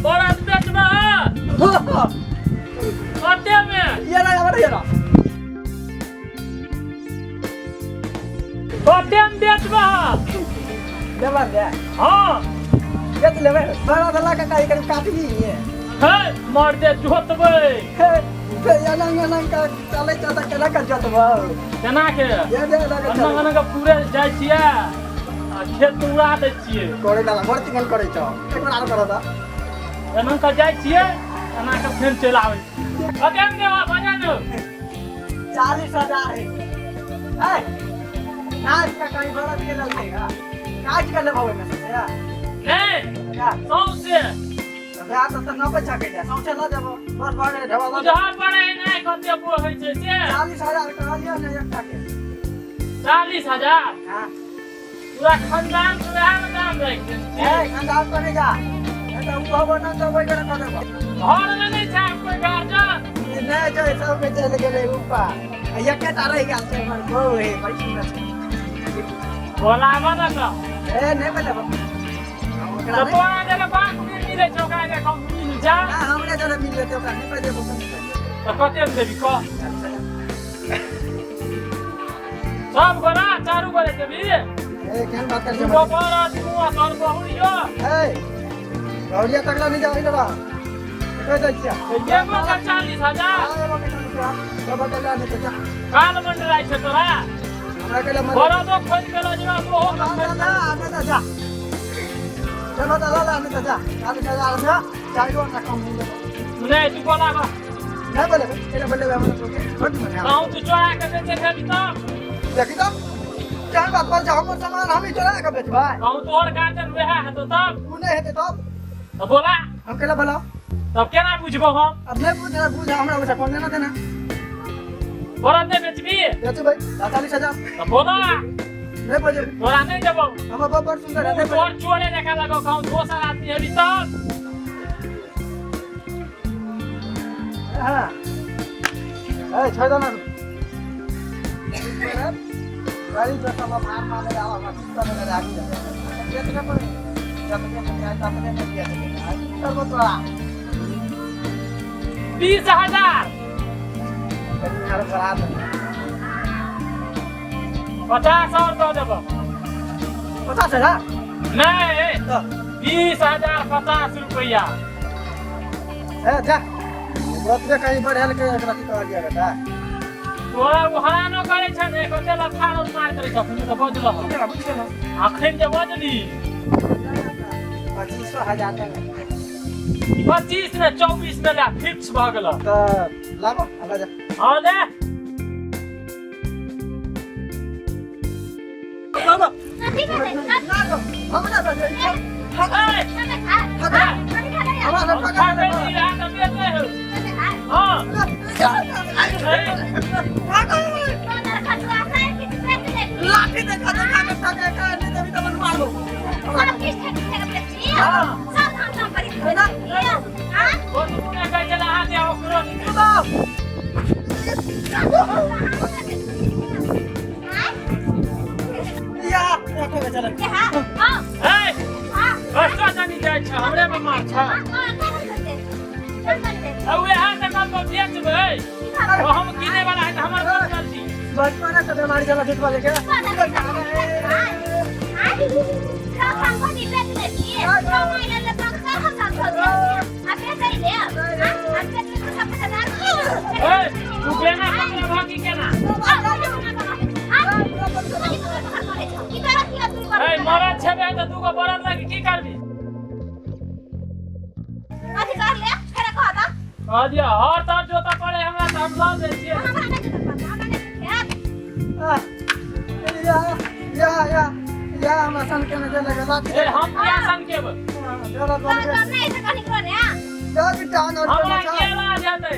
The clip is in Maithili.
बरद बेचबह? कते में? ये ना आबे ये ना। कते में बेचबह? देबा दे। हाँ। बेच लेबै बड़ा दला का काई करीब काटबी ये। हे मर दे जोतबै। हे ते एना एना का चलै छ त केना का जोतबौ? केना के? ये दे लगे अन्ना चलै। अन्ना के पूरे जाइ छियै आ खेत उड़ा दै छियै। करे दादा बड़ चिकन करे छ, एक बार आरो कर दा। एना के जाइ छियै, एना के फेर चलि आबै छियै। कते में देबह बजा ने? 40,000 है। ए काज का कहीं बड़ा के ललते का काज कर लेबो में से नहीं। का? सौंसे। तो तो त नपै छ के सौंसे ल देबो बस भऽ गेलै ढेबा। बुझऽ पड़ै नहि कते बो होइ छै से। 40,000 कहलियै ने एकटा के। 40,000? हाँ। पूरा खानदान के वएह में दाम राखि देने ए छी। खानदान पर नहीं जा, ए त उ होबो न त ओइ गोरे कऽ देबो। घर में नहि छै कोई गार्जियन? नहि छै, सब के चलि गेलै ऊपर, एकेटा रहि गेल छै हमर बहू हे, बड़ी सुन्दर छै। बोलाबऽ ने तऽ। ए नहि बोलेबो ओकरा। तऽ नहि। तोरा जगह बाँक नहि मिलै छै, ओकरा जगह मिल जा। ना, हमरे जरे मिल जेतै, ओकरा नहि बजेबो, नहि बजेबो। तऽ कते में देबी कह? 40,000। सब गोरा चारू गोरे देबी? ए केहन बात करै तू छै? बपर तू आ तोहर बहू यो। ए गौरिया तकला नहि जा रहा, कहि दै छियै। एगो के 40,000? हाँ, एगो के 40,000, सब के लए नहि जा। काल मंडराइ छै तोरा। हमरा के लए बरदो खोलि के लऽ जेबा ओहो। ना ना ना, नहि तऽ जा, चलो तऽ लऽ ले, नहि तऽ जा। 40,000 में चारिओ ना कम नहीं देबो। नहि, तू बोलाबऽ। नहि बोलेबै, एना बोलेबै हमरा सबके छोट मने। कहूँ तू चोरा के बेचे खेबी तब? देखी तऽ केहन बात पर छै, हमर सामान हम ही चोरा के बेचबै? कहूँ तोहर गार्जियन वएह हेतौ तब? ओ नहि हेतै तब? तऽ बोला। हम केला बोलाउ? तब केना बुझबो हम? अब नहि बुझ, बुझ हमरा ओहिसँ कोन लेना देना। बरद नहि बेचबी? बेचबै, 40,000। तऽ बोला। नहि बजेबै। तोरा नहि देबौ। हमर बाप बड़ सुन्दर है, तू नहि तोहर बजेबै। चोरे जकाँ लगौ, कहूँ दोसर आदमी हेबी तब? हाँ ए छोड़ दो ना, गाड़ी जो सब मार मारे आवा हमरा चिंता में लागी बेचने पड़े जब के में तब ने दिया करबो तोरा। 20,000। कनी आरो बढ़ा दे। 50 और दऽ देबो। 50,000? नहि। तऽ 20,050 रुपैआ। ए जा, ओतबे कहीं बढ़ेल के एकरा की कहलियै बेटा? तोरा ओ हरानो करै छै ने, कते लफारो मारैत रहै छै। अखन तऽ बजलह। केना बुझि गेलौ? अखन जे बजली। 25,000 तक। 25 ने, 24 में ले, फिक्स भऽ गेल। तऽ लाबो आ जा। हँ, ले। बाबा। कथी खेतै? ना दो, हमरा दे दे। ए, हमरा हम सब खा के दी रहा तऽ बेचै हौ। हँ। लाठी देखा देखा के ठके के नहीं देबी तऽ मारो। ओ तू नहि कहै छलै अहाँ जे ओकरो नहि। या ऑटो में चल। ए, कतऽ जानी जाइ छ? हमरे में मार छ। आ उएह तऽ कहलकौ बेचबै, तो हम किने वाला है तऽ हमर कोन गलती? बचपन से बीमारी चला झूठ बोले के। ए, तू केना पकड़ा भागी केना? ए, मरद छेबे तऽ दूगो बरद लगे की करबी? कहलियै हर तर जोतऽ पड़े हमरा तऽ हम लऽ जाइ छियै। या या या या, हमरा सन के ने लगे लाठी। ए, हम किया सन केबै? चलो बन के जा, टांग और हमरा केला जेतै।